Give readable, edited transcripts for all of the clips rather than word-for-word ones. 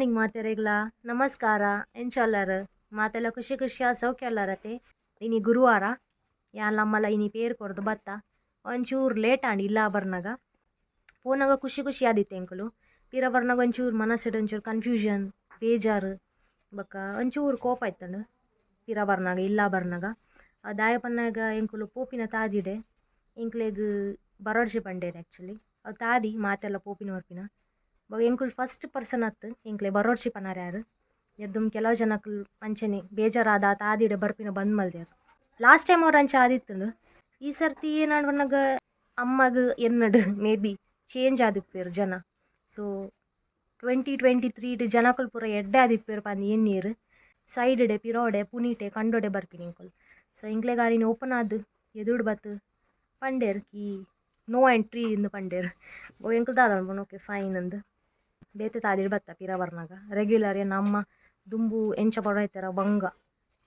Morning ಮಾತೆರೆಗ್ಲ ನಮಸ್ಕಾರ. ಎಂಚೊಲ್ಲರ್ ಮಾತೆಲ್ಲ ಖುಷಿ ಖುಷಿಯ ಸೌಖ್ಯಲ್ಲರತೆ. ಇನಿ ಗುರುವಾರ ಯಾನ್ ಅಮ್ಮಲ ಇನಿ ಪೇರ್ ಕೊರ್ದು ಬತ್ತ. ಒಂಚೂರು ಲೇಟ್ ಆಂಡ್ ಇಲ್ಲ ಬರ್ನಗ. ಪೋನಗ ಖುಷಿ ಖುಷಿ ಆದಿತ್ತೆ ಎಂಕುಲು. ಪಿರ ಬರ್ನಗ ಒಂಚೂರು ಮನಸ್ಸುಡು ಒಂಚೂರು ಕನ್ಫ್ಯೂಷನ್, ಬೇಜಾರು, ಬೊಕ್ಕ ಒಂಚೂರು ಕೋಪ ಇತ್ತಂಡು ಪಿರ ಬರ್ನಗ ಇಲ್ಲ ಬರ್ನಗ. ದಾಯ ಪನ್ನಗ ಎಂಕುಲು ಪೋಪಿನ ತಾದಿಡೆ ಎಂಕ್ಲೆಗ್ ಬರೋಡ್ಜಿ ಪಂಡೇರ್ ಆ್ಯಕ್ಚುಲಿ. ಅವು ತಾದಿ ಮಾತೆಲ್ಲ ಪೋಪಿನ ಬರ್ಪಿನ. ಬೊಕ ಎಂಕುಲು ಫಸ್ಟ್ ಪರ್ಸನ್ ಅತ್ತು ಎಂಕ್ಲೆ ಬರೋಡ್ಚಿ ಪನಾರ ಯಾರು. ಎದ್ದುಮ್ ಕೆಲವು ಜನಕ್ಕುಲು ಅಂಚನೆ ಬೇಜಾರಾದ ತಾದಿಡೆ ಬರ್ಪಿನ ಬಂದ್ ಮಲ್ದೆರ್. ಲಾಸ್ಟ್ ಟೈಮ್ ಅವ್ರು ಅಂಚ ಆದಿತ್ತುಂಡು. ಈ ಸರ್ತಿ ಏನಾಂಡ್ ಪನ್ನಗ ಅಮ್ಮಗ್ ಎನ್ನಡ್ may be change ಆದಿಪ್ಪೆರ್ ಜನ. ಸೊ 2023 ಜನಕುಲು ಪೂರ ಎಡ್ಡೆ ಆದಿಪ್ಪೆರ್ ಪಂದ್ ಎನ್ನಿಯೆರ್. ಸೈಡ್ ಪಿರೋಡೆ ಪುನೀಟೆ ಕಂಡೋಡೆ ಬರ್ಪಿನ ಎಂಕುಲು. ಸೊ ಎಂಕ್ಲೆಗ್ ಆರಿನ ಓಪನ್ ಆದ್ ಎದುರು ಬತ್ತು ಪಂಡೇರ್ ಕಿ ನೋ ಎಂಟ್ರಿ ಇಂದು ಪಂಡೇರ್. ಬೊಕ ಎಂಕುಲು ದಾದ ಪನ್ಪುಂಡು ಓಕೆ ಫೈನ್ ಅಂದ್ ಬೇತೆ ತಾದಿಡ್ ಬತ್ತ ಪಿರ ಬರ್ನಗ. ರೆಗ್ಯುಲರ್ ನಮ್ಮ ದುಂಬು ಎಂಚ ಬರೊಂದಿತ್ತೆರ ಬಂಗ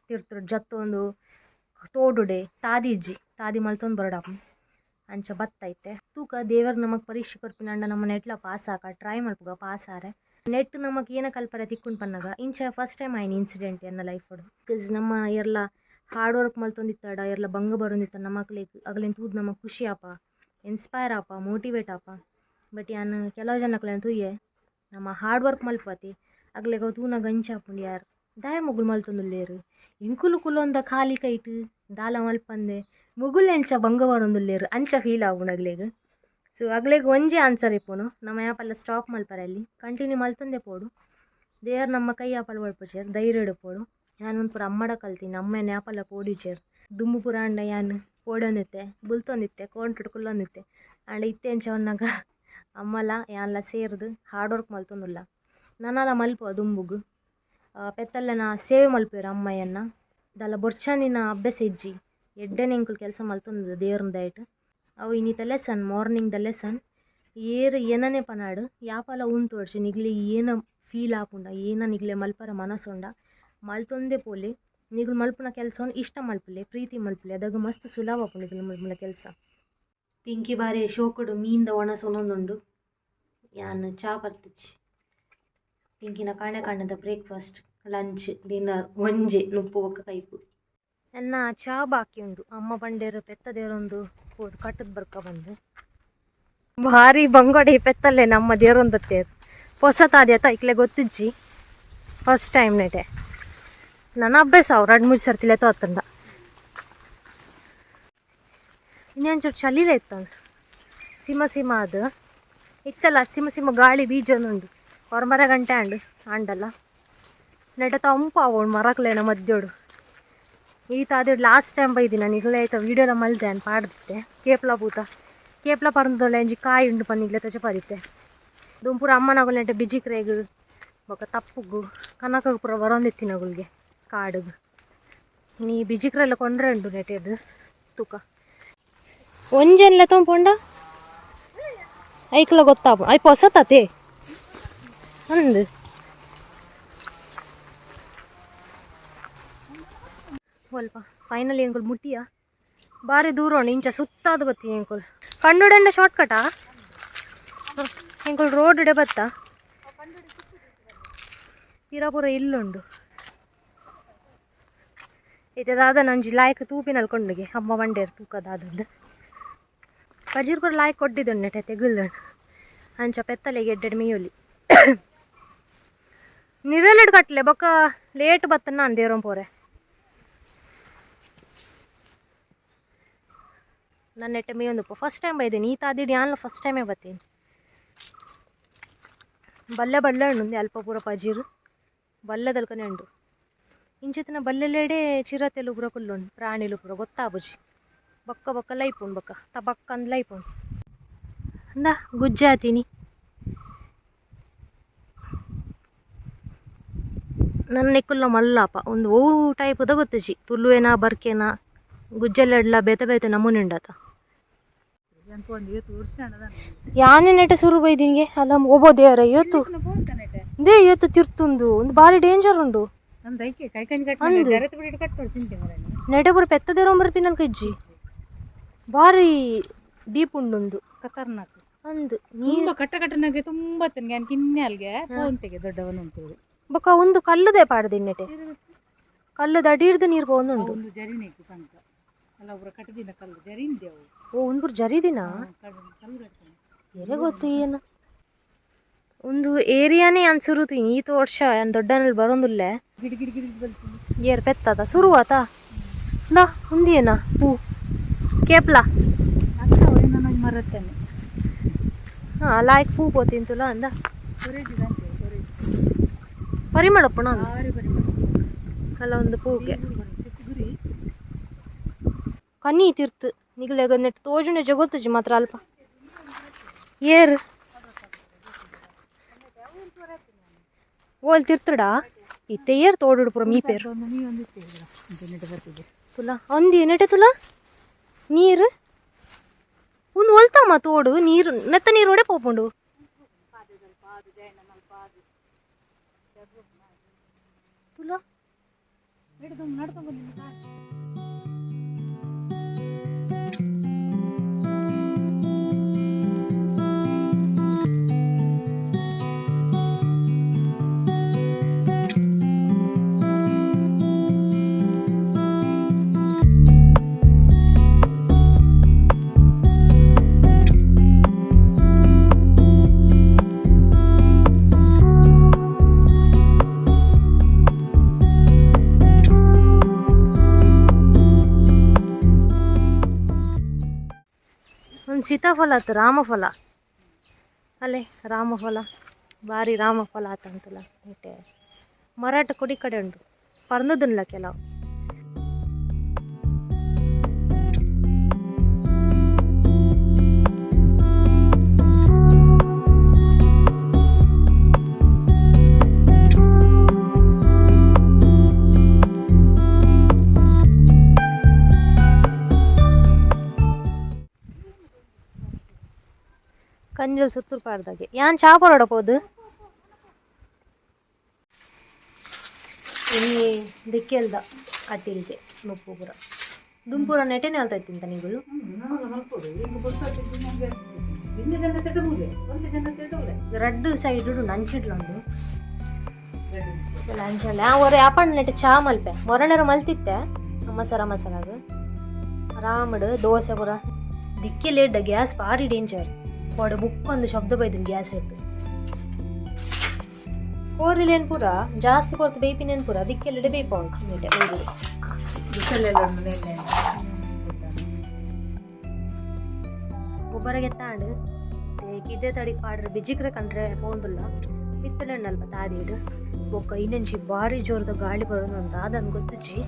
ತಿರ್ತ್ ಜತ್ತೊಂದು ತೋಡುಡೆ ತಾದಿ ಇಜ್ಜಿ ತಾದಿ ಮಲ್ತೊಂದು ಬರೊಡಾಪುಂಡು ಅಂಚ ಬತ್ತೈತೆ. ತೂಕ ದೇವೆರ್ ನಮಕ್ ಪರೀಕ್ಷೆ ಕೊರ್ಪಿನಂಡ ನಮ್ಮ ನೆಟ್ಲ ಪಾಸ್ ಆಕ ಟ್ರೈ ಮಲ್ಪುಗ ಪಾಸ್ ಆರೆ. ನೆಟ್ ನಮಕ್ ಏನ ಕಲ್ಪರೆ ತಿಕ್ಕುಂಡು ಪನ್ನಗ ಇಂಚ ಫಸ್ಟ್ ಟೈಮ್ ಆಯಿನ ಇನ್ಸಿಡೆಂಟ್ ಎನ್ನ ಲೈಫುಡು. Because ನಮ್ಮ ಏರ್ಲ ಹಾರ್ಡ್ ವರ್ಕ್ ಮಲ್ತೊಂದಿತ್ತಡ ಏರ್ಲ ಬಂಗ ಬರೊಂದಿತ್ತ ನಮಕ್ಲೆಗ್ ಅಗಲೆನ್ ತೂದು ನಮಕ್ ಖುಷಿ ಆಪ, ಇನ್ಸ್ಪೈರ್ ಆಪ, ಮೋಟಿವೇಟ್ ಆಪ. ಬಟ್ ಯಾನ್ ಕೆಲವು ಜನಕ್ಲೆನ್ ತೂಯೆ ನಮ್ಮ ಹಾರ್ಡ್ ವರ್ಕ್ ಮಲ್ಪತಿ ಅಗಲೆಗ್ ಅವು ತೂನಗ ಅಂಚ ಆಪುಂಡು ಯಾರ್ ದಾಯೆ ಮೊಗುಲು ಮಲ್ತೊಂದುಲ್ಲೆರ್ ಎಂಕುಲು ಕುಲೊಂದ ಖಾಲಿ ಕೈಟ್ ದಾಲ ಮಲ್ಪಂದೆ ಮೊಗುಲು ಎಂಚ ಬಂಗ ಬರೊಂದುಲ್ಲೆರ್ ಅಂಚ ಫೀಲ್ ಆಪುಂಡು ಅಗಲೆಗ್. ಸೊ ಅಗಲೆಗ್ ಒಂಜಿ ಆನ್ಸರ್ ಇಪ್ಪುನು ನಮ್ಮ ಯಾಪಲ ಸ್ಟಾಪ್ ಮಲ್ಪರೆ ಅಲ್ಲಿ ಕಂಟಿನ್ಯೂ ಮಲ್ತೊಂದೇ ಪೋಡು. ದೇವರ್ ನಮ್ಮ ಕೈ ಯಾಪಲ ಬುಡ್ಪುಜೆರ್ ಧೈರ್ಯಡ್ ಪೋಡು. ಯಾನ್ ಒಂದ್ ಪೂರ ಅಮ್ಮಡ ಕಲ್ತಿನಿ ಅಮ್ಮನ ಯಾಪಲ ಪೋಡಿಜೆರ್. ದುಂಬು ಪೂರ ಆಂಡ ಯಾನ್ ಪೋಡೊಂದಿತ್ತೆ ಬುಲ್ತೊಂದಿತ್ತೆ ಕೋಂಟುಡು ಕುಲ್ಲೊಂದಿತ್ತೆ. ಆಂಡ ಇತ್ತೆ ಎಂಚ ಪನ್ನಗ ಅಮ್ಮಲ ಯಾನ್ಲ ಸೇರ್ದು ಹಾರ್ಡ್ ವರ್ಕ್ ಮಲ್ತೊಂದುಲ್ಲ. ನನಲ ಮಲ್ಪುವ ದುಂಬುಗು ಪೆತ್ತಲ್ಲನ ಸೇವೆ ಮಲ್ಪುವೆರ್ ಅಮ್ಮಯ್ಯನ. ದಾಲ ಬೊರ್ಚಂದಿನ ಅಭ್ಯಾಸ ಇಜ್ಜಿ. ಎಡ್ಡೆನೆ ಎಂಕುಲು ಕೆಲಸ ಮಲ್ತೊಂದು ದೇವ್ರನ ದಯಟ್. ಅವು ಇನ್ನಿತ ಲೆಸನ್ ಮಾರ್ನಿಂಗ್ದ ಲೆಸನ್. ಏರ್ ಏನನೆ ಪನಾಡು ಯಾಪಲ ಉಂತೊಡ್ಚಿ ನಿಗ್ಲೆ ಏನ ಫೀಲ್ ಆಪುಂಡ ಏನ ನಿಗ್ಲೆ ಮಲ್ಪರ ಮನಸ್ಸುಂಡ ಮಲ್ತೊಂದೇ ಪೋಲೆ. ನಿಗುಲು ಮಲ್ಪುನ ಕೆಲಸನ್ ಇಷ್ಟ ಮಲ್ಪುಲೆ ಪ್ರೀತಿ ಮಲ್ಪುಲೆ ಅದಗ ಮಸ್ತ್ ಸುಲಭ ಆಪುಂಡು ನಿಗುಲು ಮಲ್ಪುನ ಕೆಲಸ. ಪಿಂಕಿ ಬಾರಿ ಶೋಕುಡು ಮೀನ್ದ ಒಣಸ್ ಉನೊಂದುಂಡು. ಯಾನ್ ಚಾ ಪರ್ತಿಜಿ. ಪಿಂಕಿನ ಕಾಂಡೆ ಕಾಂಡೆದ breakfast lunch dinner ಒಂಜೆ ನುಪ್ಪು ಬೊಕ್ಕ ಕೈಪು. ಎನ್ನ ಚಾ ಬಾಕಿ ಉಂಡು. ಅಮ್ಮ ಪಂಡೇರು ಪೆತ್ತ ದೇರೊಂದು ಪೋದು ಕಟ್ಟದ್ ಬರ್ಕ ಬಂದು. ಭಾರಿ ಬಂಗೋಡೆ ಪೆತ್ತಲ್ಲೇ ನಮ್ಮ ದೇರೊಂದತ್ತೇರು. ಪೊಸತಾದ್ಯತ ಇಕ್ಲೆ ಗೊತ್ತಿಜ್ಜಿ ಫಸ್ಟ್ ಟೈಮ್ ನೆಟೆ. ನನ್ನ ಅಭ್ಯಾಸ ಅವ್ರು ಎರಡು ಮೂರು ಸರ್ತಿ ಲೆತ್ತ ಅತ್ತಂಡ. ಇನ್ನೊಂಚೂರು ಚಳಿಲೇ ಇತ್ತಂಡು. ಸಿಮ ಸಿಮ ಅದು ಇತ್ತಲ್ಲ ಸಿಮ ಸಿಮ ಗಾಳಿ ಬೀಜೊಂದುಂಡು. ಹೊರಮರ ಗಂಟೆ ಆಂಡು ಆಂಡಲ್ಲ ನೆಟ ತಂಪು ಆವೋಡು ಮರಕ್ಲೇನ ಮಧ್ಯೋಡು. ಈತ ಅದೇ ಲಾಸ್ಟ್ ಟೈಮ್ ಬೈದಿ ನಾನು ಇಗಲೇ ಆಯ್ತಾ ವೀಡಿಯೋಲ ಮಲ್ದೆ ಅನ್ ಪಾಡ್ದಿತ್ತೆ. ಕೇಪ್ಲ ಪೂತ ಕೇಪ್ಲ ಪರಂದೊಲ್ಲ ಒಂಜಿ ಕಾಯಿ ಉಂಡು ಪನ್ನಿಗ್ಲೆ ತೊಜಪಾದಿತ್ತೆ. ದುಂಪುರ ಅಮ್ಮನಗುಲ್ ನೆಟೆ ಬಿಜಿಕ್ರೆಗ್ ಬೊಕ ತಪ್ಪುಗು ಕನಕಗ್ ಪೂರ ಬರೊಂದಿತ್ತಿನಗುಲ್ಗೆ ಕಾಡುಗು. ನೀ ಬಿಜಿಕ್ರೆಲ್ಲ ಕೊಂಡ್ರೆ ಉಂಡು ನೆಟೆದು ತೂಕ. ಒಂಜೆನ್ಲೆ ತೊಂಪೊಂಡ ಐಕ್ಲ ಗೊತ್ತಾಪು ಐಪ ಹೊಸತಾತೆ ಅಂದ್. ಸ್ವಲ್ಪ ಫೈನಲಿ ಎಂಕುಲು ಮುಟ್ಟಿಯ ಬಾರಿ ದೂರ ಉಂಡು ಇಂಚ ಸುತ್ತಾದ ಬತ್ತಿ ಎಂಕುಲು. ಕಂಡುಡೆಂಡ ಶಾರ್ಟ್ ಕಟಾ ಎಂಕುಲು ರೋಡ್ ಬತ್ತ ಪಿರ ಪೂರ ಇಲ್ಲುಂಡು. ಇತ್ತೆ ದಾದ ಒಂಜಿ ಲಾಯ್ಕ್ ತೂಪಿನಲ್ಲಿ ಕೊಂಡುಗೆ ಅಮ್ಮ ಬಂಡೇರು ತೂಕ ದಾದಂದು. ಪಜೀರ್ ಪೂರ ಲಾಯ್ಕ್ ಕೊಡ್ಡಿದುಂಡು ನೆಟೆ ತೆಗುಲ್ದುಂಡು. ಅಂಚ ಪೆತ್ತಲೆಗೆ ಎಡ್ಡೆಡ್ ಮೇಯೊಲಿ. ನಿರಲೆಡ್ ಕಟ್ಲೆ ಬೊಕ್ಕ ಲೇಟ್ ಬತ್ತನ ನಾನು ದೇರೊಂ ಪೋರೆ. ನನ್ನ ನೆಟ್ಟೆ ಮೇಯೊಂದುಪ್ಪು ಫಸ್ಟ್ ಟೈಮ್ ಬೈದೇನಿ ಈ ತಾದಿಡ್ ಯಾನ್ಲ ಫಸ್ಟ್ ಟೈಮೇ ಬತ್ತೀನಿ. ಬಲ್ಲೆ ಬಲ್ಲೆ ಉಂಡು ಅಲ್ಪ ಪೂರ ಪಜೀರು ಬಲ್ಲೆದಲ್ಕನೆ ಉಂಡು. ಇಂಚಿತ್ತಿನ ಬಲ್ಲೆಲೆಡೆ ಚಿರತೆಲು ಪೂರ ಕುಲ್ಲುಂಡು ಪ್ರಾಣಿಲು ಪೂರ ಗೊತ್ತಾಪುಜಿ. ಬೊಕ್ಕ ಬೊಕ್ಕ ಲೈಪುಂಡು ಬೊಕ್ಕ ತಬಕ್ಕ ಅಂದ್ ಲೈಪುಂಡು. ಅಂದ ಗುಜ್ಜಾತಿನಿ ನನ್ನ ಇಕ್ಕುಲ್ಲ ಮಲ್ಲಪ್ಪ ಒಂದು ಒವು ಟೈಪುದ ಗೊತ್ತುಜಿ. ತುಳುವೆನ ಬರ್ಕೆನ ಗುಜ್ಜೆಲೆಡ್ಲ ಬೇತೆ ಬೇತೆ ನಮೂನೆ ಉಂಡತ. ಯಾನೆ ನೆಟೆ ಸುರು ಬೈದಿನಿಗೆ ಅಲ್ಲ ಒಬ್ಬ ದೇವರ ಏತು they ಏತು ತಿರ್ತುಂದು ಒಂದು ಬಾರಿ ಡೇಂಜರ್ ಉಂಡು. ಅಂದು ನೆಟೆ ಪೂರ ಪೆತ್ತ ದೇರೊಂಬರ ಪಿನ್ನಲ್ ಇಜ್ಜಿ. ಬಾರಿ ಡೀಪ್ ಉಂಡುಂದು. ಖತರ್ನಾಕ್. ಅಂದು ತುಂಬ ಕಟ್ಟ ಕಟ್ಟನಾಗೆ ತುಂಬ ತನಗೆ ಕಿನ್ನೆ ಅಲ್ಗೆ ಪೋಂತೆಗೆ ದೊಡ್ಡವನು ಉಂಟು. ಬೊಕ್ಕ ಒಂದು ಕಲ್ಲುದೆ ಪಾಡ್ದು ಇನ್ನೆಟೆ ಕಲ್ಲುದ ಅಡಿರ್ದು ನೀರು ಪೋವೊಂದುಂಡು. ಒಂದು ಜರಿನೇಕು ಸಂಕ ಅಲ್ಲ ಒಬ್ಬರ ಕಟ್ಟದಿನ ಕಲ್ಲು ಜರಿಂದೆ ಅವು. ಓ ಒಂದ್ಪುರ್ ಜರಿದಿನ. ಕಲ್ಲು ಕಟ್ತಾನೆ. ಎರೆ ಗೊತ್ತು ಏನು ಒಂದು ಏರಿಯಾನೇ ಅನ್ ಸುರು ತೂಯಿನಿ ಈತ ವರ್ಷ ಏನ್ ದೊಡ್ಡನಲ್ಲಿ ಬರೋಂದುಲ್ಲೆ. ಗಿಡ ಗಿಡ ಗಿಡ ಬಲ್ತೀನಿ. ಏರ್ ಪೆತ್ತದ ಸುರುವಾತ ಇಂದಾ ಉಂದಿಯೇನ ಹೂ ಕೇಪ್ಲ. ಅಕ್ಕ ಏನೋ ಮರತ್ತಾನೆ. ಹಾಂ ಲಾಯ್ಕ್ ಹೂ ಪೋತಿಂತುಲ ಅಂದ. ಕೊರೇಜಿದ ಅಂತೆ ಕೊರೇಜಿ. ಪರಿಮಳಪ್ಪಣ ಅಂದು. ಭಾರಿ ಪರಿಮಳ. ಅಲ್ಲ ಒಂದು ಪೂಗೆ. ಗುರಿ. ಕನ್ನಿ ತಿರ್ತು ನಿಗಲೆಗ ನೆಟ್ ತೋಜುನೆ ಜಗೊತ್ತುಜಿ ಮಾತ್ರ ಅಲ್ಪ ಏರ್ ಓಲ್ ತಿರ್ತುಡಾ ಇತ್ತೆ ಏರ್ ತೋಡುಡು ಪೂರ ಮೀಪೇರು. ಒಂದು ನೀ ಒಂದು ಇತ್ತು ನೆಟ್ ಬರ್ತಿದೆ. ತುಲ ಒಂದು ನೆಟೆ ತುಲ ನೀರು ಒಂದು ಒಲ್ತಮ್ಮ ತೋಡು ನೀರು ನೆತ್ತ ನೀರು ಒಡೆ ಪೋಪುಂಡು. ತುಲ ನಡ್ಕೊಂಡು ಬಂದಿಲ್ಲ. ಒಂದು ಸೀತಾಫಲ ಆತು ರಾಮಫಲ ಅಲ್ಲೇ ರಾಮಫಲ ಭಾರಿ ರಾಮಫಲ ಆತಂತಲ್ಲ ನೆಟ್ಟೆ ಮರಾಠ ಕೊಡಿ ಕಡೆ ಉಂಟು ಪರ್ನದುನ್ಲ ಕೆಲವು. ಕಂಜಲ್ ಸುತ್ತೂರು ಪಾಡ್ದಾಗೆ ಯಾನ್ ಚಾ ಪರೋಡ ಪೋದು ಈ ದಿಕ್ಕೆಲ್ದ ಅಟ್ಟಿಲ್ಗೆ ನುಪ್ಪು ಪೂರ ದುಂಪೂರ ನೆಟೆನೆ ಅಲ್ತೈತಿಂತ ನಿಗಳು. ರಡ್ಡು ಸೈಡ್ ನಂಚಿಡ್ಲುಂಡು ಅಂಚಲ್ಲ ಒರೆ ಆಪಣ್ಣ ನೆಟೆ ಚಾ ಮಲ್ಪೆ ಮೊರಣರ ಮಲ್ತಿತ್ತೆ ಮಸಾಲ ಮಸಾಲಾಗ ಆರಾಮಡು ದೋಸೆ ಪೂರ ದಿಕ್ಕೆಲೇಡ್ಡ ಗ್ಯಾಸ್ ಭಾರಿ ಡೇಂಜರ್ ಕೊಡ ಬುಕ್ ಒಂದು ಶಬ್ದ ಬೈದಿನ ಗ್ಯಾಸ್ ಇಟ್ಟು ಕೋರಿಲೇನು ಪೂರ ಜಾಸ್ತಿ ಕೊರ್ತು ಬೇಪಿನೇನು ಪೂರ ದಿಕ್ಕೆಲ್ಲಡೆ ಬೇಪ ಉಂಟು ನೆಟೆ ಒಯ್ದು. ಗೊಬ್ಬರ ಗೆತ್ತಾಂಡು ಕಿದ್ದೆ ತಡಿ ಪಾಡ್ರೆ ಬಿಜಿಕ್ರೆ ಕಂಡ್ರೆ ಪೋಂದುಲ್ಲ ಮಿತ್ತಲೆಣ್ಣಲ್ಪ ತಾದಿಡು ಬೊಕ್ಕ ಇನ್ನೊಂಜಿ ಭಾರಿ ಜೋರದ ಗಾಳಿ ಬರೋದು ಅಂತ ಅದನ್ನು ಗೊತ್ತುಜಿ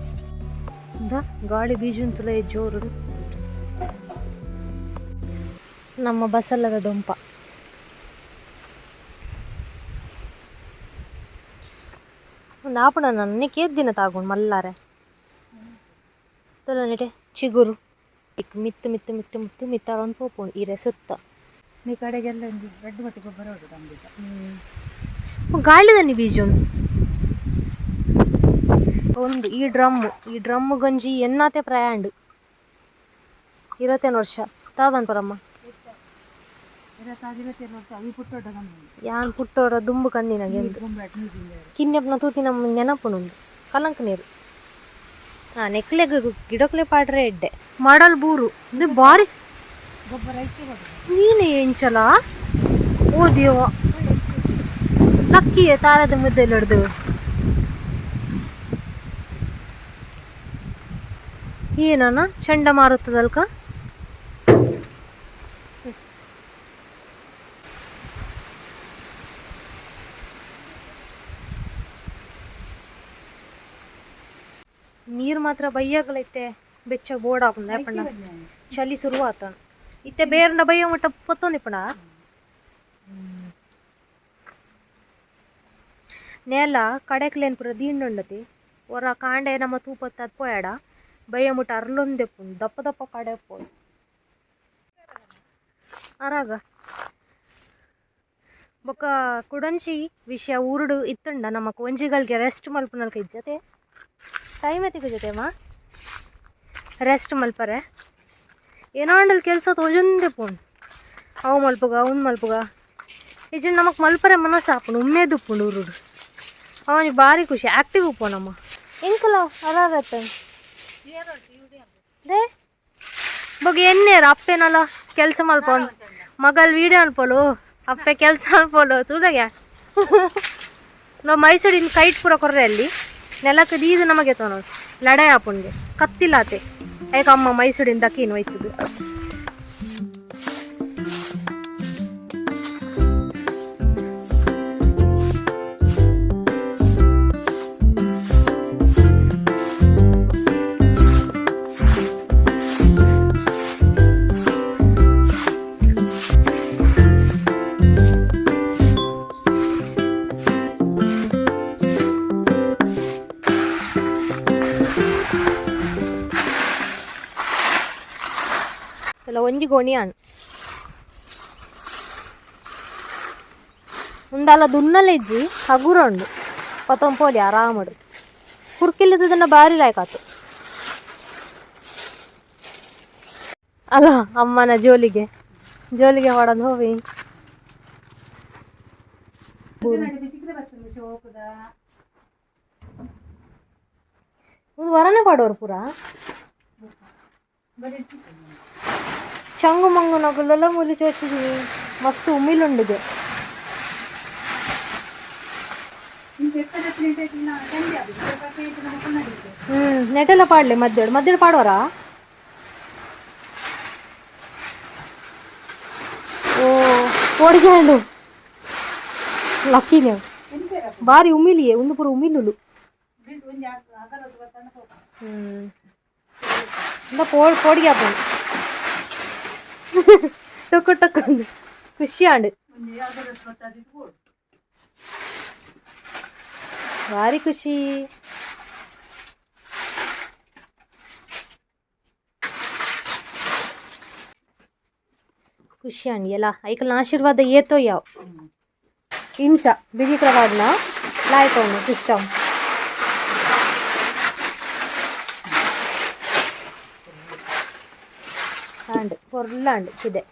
ಇಂದ ಗಾಳಿ ಬೀಜುಂತುಲ ಜೋರು. ನಮ್ಮ ಬಸಲ್ಲದ ದೊಂಪ ಒಂದು ಆಪಣ ನನ್ನ ಕೇದ್ದಿನ ತಾಗೊಂಡು ಮಲ್ಲಾರೆ ತುಲನೆಟೆ ಚಿಗುರು ಮಿತ್ತು ಮಿತ್ತು ಮಿತ್ತು ಮಿತ್ತು ಮಿತ್ತಾರ ಒಂದು ಪೋಪುಂಡು ಇರೆ ಸುತ್ತ. ನೀ ಕಡೆಗೆಲ್ಲ ಒಂದು ರೆಡ್ ಮಟ್ಟಿ ಗೊಬ್ಬರ ಹೊಡೆದು ನಮ್ಗೆ. ಗಾಳಿದನಿ ಬೀಜುಂಡು ಒಂದು ಈ ಡ್ರಮ್ ಈ ಡ್ರಮ್ ಗಂಜಿ ಎನ್ನಾತೆ ಪ್ರಾಯಾಂಡು 25 ವರ್ಷ ತಾದನ್ ಪರಮ್ಮ. ಯಾನ್ ಪುಟ್ಟೋರ ದುಂಬು ಕಂದಿನಾಗೆ ಕಿನ್ನೆಪ್ನ ತೂತಿ ನಮ್ಮ ನೆನಪುನುಂಡು ಕಲಂಕ ನೀರು ಹಾಂ ನೆಕ್ಲೆಗ್ ಗಿಡಕ್ಲೆ ಪಾಡ್ರೆ ಎಡ್ಡೆ ಮಾಡಲ್ ಬೂರು ಇದು ಭಾರಿ ನೀನೆ ಎಂಚಲ ಓ ದೇವ ಲಕ್ಕಿಯೇ ತಾರದ ಮುದ್ದೆಲ್ಲ ಹಿಡ್ದು ಏನನ ಚಂಡಮಾರುತದಲ್ಕ ನೀರು ಮಾತ್ರ ಬೈಯಾಗಲೈತೆ ಬೆಚ್ಚ ಬೋರ್ಡ್ ಹಾಕೊಂಡ ಪಣ್ಣ ಚಳಿ ಶುರುವಾತ ಇತ್ತೆ ಬೇರ್ನ ಬಯ್ಯ ಮಟ್ಟ ಪತ್ತೊಂದಿಪ್ಪಣ ನೆಲ ಕಡೆಕ್ಲೇನ್ ಪೂರ ದೀಂಡುಂಡತಿ ಒರ ಕಾಂಡೆ ನಮ್ಮ ತೂಪತ್ತ ಅದು ಪೋಯಾಡ ಬಯ್ಯ ಮುಟ್ಟ ಅರ್ಲೊಂದೆಪ್ಪುಂಡು ದಪ್ಪ ದಪ್ಪ ಕಡೆ ಪೋಡು ಅರಾಗ ಬೊಕ್ಕ ಕುಡಂಚಿ ವಿಷಯ ಊರುಡು ಇತ್ತುಂಡ ನಮ್ಮ ಒಂಜಿಗಳಿಗೆ ರೆಸ್ಟ್ ಮಲ್ಪುನಲ್ಕ ಇಜ್ಜತೆ ಟೈಮ್ ಎತ್ತಿಗೆ ಜೊತೆ ಮಾ ರೆಸ್ಟ್ ಮಲ್ಪರೆ ಏನೋ ಅಂಡಲ್ ಕೆಲಸ ತೋಜೊಂದೆ ಪೋಣ್ ಅವು ಮಲ್ಪುಗ ಅವ್ನು ಮಲ್ಪುಗ ಇಜ್ಜಿಂಡ ನಮಕ್ ಮಲ್ಪರೆ ಮನಸ್ಸು ಆಪುಂಡು ಉಮ್ಮೇದ್ ಉಪ್ಪುಂಡು ಊರುಡು ಅವನಿಗೆ ಭಾರಿ ಖುಷಿ ಆ್ಯಕ್ಟಿವ್ ಉಪ್ಪು ನಮ್ಮ ಎಂಕಲ ಅರಾರತ್ತ they ಬೊಗ ಎನ್ನೇರು ಅಪ್ಪೆನಲ್ಲ ಕೆಲಸ ಮಲ್ಪೋನು ಮಗಲ್ ವೀಡಿಯೋ ಅನ್ಪೋಲು ಅಪ್ಪೆ ಕೆಲಸ ಅನ್ಪೋಲು ತೂಡಗೆ ನಾವು ಮೈಸೂರಿನ ಕೈಟ್ ಪೂರ ಕೊರ್ರೆ ಅಲ್ಲಿ ನೆಲಕ್ಕೆ ದೀದು ನಮಗೆ ತೋನು ಲಡಾಯಿ ಆಪುಣ್ಗೆ ಕತ್ತಿಲ್ಲಾತೆ ಏಕ ಅಮ್ಮ ಮೈಸೂರಿನ ದಕ್ಕೀನು ಹೋಯ್ತದು. ಅಲ್ಲ ಒಂಜಿ ಗೋಣಿಯಾಣ್ ಉಂಡಾಲ ದುನ್ನಲೆಜ್ಜಿ ಹಗುರ ಉಂಡು ಪತೊಂಪೋಲಿ ಆರಾಮಡು ಕುರ್ಕಿಲ್ಲದನ್ನ ಬಾರಿ ಲಾಯ್ಕಾತು ಅಲ್ಲ ಅಮ್ಮನ ಜೋಲಿಗೆ ಜೋಲಿಗೆ ಹೊಡೋದು ಹೋವಿ. ಒಂದು ವರನೆ ಪಾಡೋರು ಪೂರ ಚಂಗು ಮಂಗು ನಗುಲೆಲ್ಲ ಮುಲಿ ಚೋಚಿದೀನಿ ಮಸ್ತ್ ಉಮಿಲುಂಡಿದೆ. ನೆಟೆಲ್ಲ ಪಾಡ್ಲೆ ಮಧ್ಯಾಹ್ನ ಮಧ್ಯಾಹ್ನ ಪಾಡುವರಾ? ಓ ಓಡಿಗೆ ಲಕ್ಕಿ ನೀವು ಬಾರಿ ಉಮಿಲಿಯೇ ಒಂದು ಪೂರ ಉಮಿಲುಲು. ಇಂದ ಪೋಡಿಗೆ ಆಪುಂಡು ಟೊಕ್ಕು ಟೊಕ್ಕು ಅಂದ್ ಖುಷಿ ಆಂಡ್ ಭಾರಿ ಖುಷಿ. ಖುಷಿ ಆಂಡ್ ಎಲ್ಲ ಐಕಲ್ನ ಆಶೀರ್ವಾದ ಏತೋ ಯಾವ್ ಇಂಚ ಬಿಗಿ ಪ್ರವಾಡ್ನ ಲಾಯ್ಕೊಂಡು ಸಿಸ್ಟಮ್ ಆಂಡ್ ಪೊರ್ಲಾಂಡ್ ಇದೆ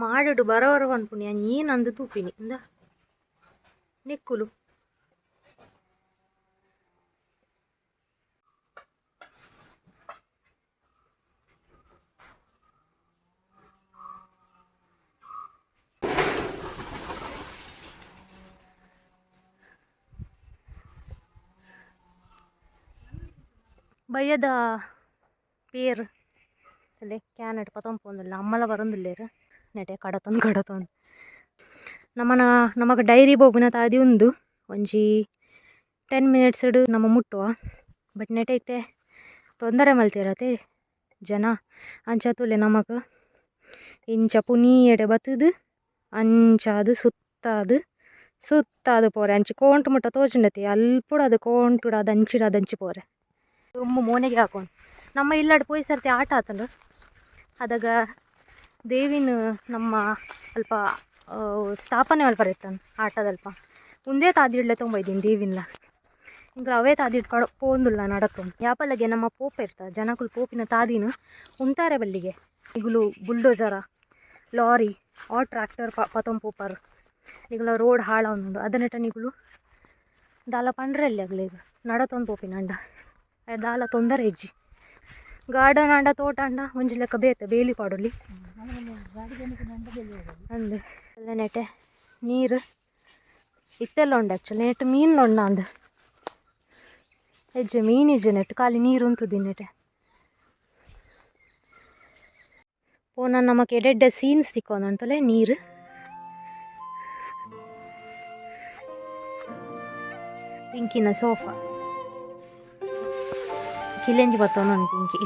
ಮಾಡುಡು ಬರೋರು ಪನ್ಪುಂಡು ಯಾನ್ ಏನಂದು ತೂಪಿನಿ ಇಂದ ನಿಕ್ಕುಲು. ಬಯ್ಯದ ಪೇರ್ ಅಲ್ಲೇ can ಪತೊಂಪೊಂದುಲ್ಲ ಅಮ್ಮಲ ಬರೊಂದುಲ್ಲೆರ್ ನೆಟೆ ಕಡತೊಂದು ಕಡತೊಂದು ನಮನ ನಮಕ್ ಡೈರಿ ಪೋಪಿನ ತಾದಿ ಉಂದು ಒಂಜಿ 10 ಮಿನಿಟ್ಸ್ ನಮ ಮುಟ್ಟುವ ಬಟ್ ನೆಟೆ ಇತ್ತೆ ತೊಂದರೆ ಮಲ್ತೆರತೆ ಜನ ಅಂಚ ತೂಲೆ ನಮಕ್ ಇಂಚ ಪುನೀಯಡೆ ಬತ್ತುದು ಅಂಚಾದ್ ಸುತ್ತಾದ್ ಸುತ್ತಾದ್ ಪೋರೆ ಅಂಚಿ ಕೋಂಟು ಮುಟ್ಟ ತೋಜುಂಡತೆ ಅಲ್ಪುಡದು ಕೋಂಟುಡಾದ್ ಅಂಚಿಡಾದ್ ಅಂಚಿ ಪೋರೆ ತುಂಬು ಮೋನೆಗೆ ಹಾಕೊಂಡು ನಮ್ಮ ಇಲ್ಲಡ್ ಪೋಯಿ ಸರ್ತಿ ಆಟ ಆತಂಡು ಅದಾಗ ದೇವಿನ ನಮ್ಮ ಅಲ್ಪ ಸ್ಥಾಪನೆ ಮಲ್ಪರೆ ಇತ್ತನ್ ಆಟದಲ್ಪ ಉಂದೇ ತಾದಿಡ್ಲೆ ತೊಂಬೈದೀನಿ ದೇವಿನ್ಲ ಇಂಕ್ಲ ಅವೇ ತಾದಿಡ್ ಕಡ ಪೋಂದುಲ್ಲ ನಡತೊಂದು ಯಾಪಲಗೆ ನಮ್ಮ ಪೋಪ ಇರ್ತ ಜನಕುಲು ಪೋಪಿನ ತಾದಿನ ಉಂತಾರೆ ಬಲ್ಲಿಗೆ ಇಗುಲು ಬುಲ್ಡೋಜರ ಲಾರಿ ಆ ಟ್ರ್ಯಾಕ್ಟರ್ ಪತೊಂದು ಪೋಪರ್ ನಿಗುಲ ರೋಡ್ ಹಾಳಾವೊಂದುಂಡು ಅದನೆಟ ನಿಗುಲು ದಾಲ ಪಂಡ್ರಲ್ಲಿ ಅಗ್ಲೆಗ್ ನಡತೊಂದು ಪೋಪಿನ ಅಂಡ ದಾಲ ತೊಂದರೆ ಇಜ್ಜಿ ಗಾರ್ಡನ್ ಆಂಡ ತೋಟ ಆಂಡ ಒಂಜಿ ಲೆಕ್ಕ ಬೇತೆ ಬೇಲಿ ಪಾಡೊಲಿ ಅಂದ್ ಎಲ್ಲ ನೆಟೆ ನೀರು ಇತ್ತೆಲ್ಲ ಉಂಡು ಆ್ಯಕ್ಚುಲಿ ನೆಟ್ ಮೀನು ಉಂಡು ಅಂದ್ ಹೆಜ್ಜೆ ಮೀನು ಇಜ್ಜೆ ನೆಟ್ ಖಾಲಿ ನೀರು ಉಂತುದಿ ನೆಟೆ ಪೋನ ನಮಕ್ ಎಡೆಡ್ಡೆ ಸೀನ್ಸ್ ತಿಕ್ಕೊಂದುಂಟಲೆ ನೀರು ಪಿಂಕಿನ ಸೋಫಾ ಕಿಲೆಂಜಿ ಬತ್ತೊಂದುಂಡು ಪಿಂಕಿ.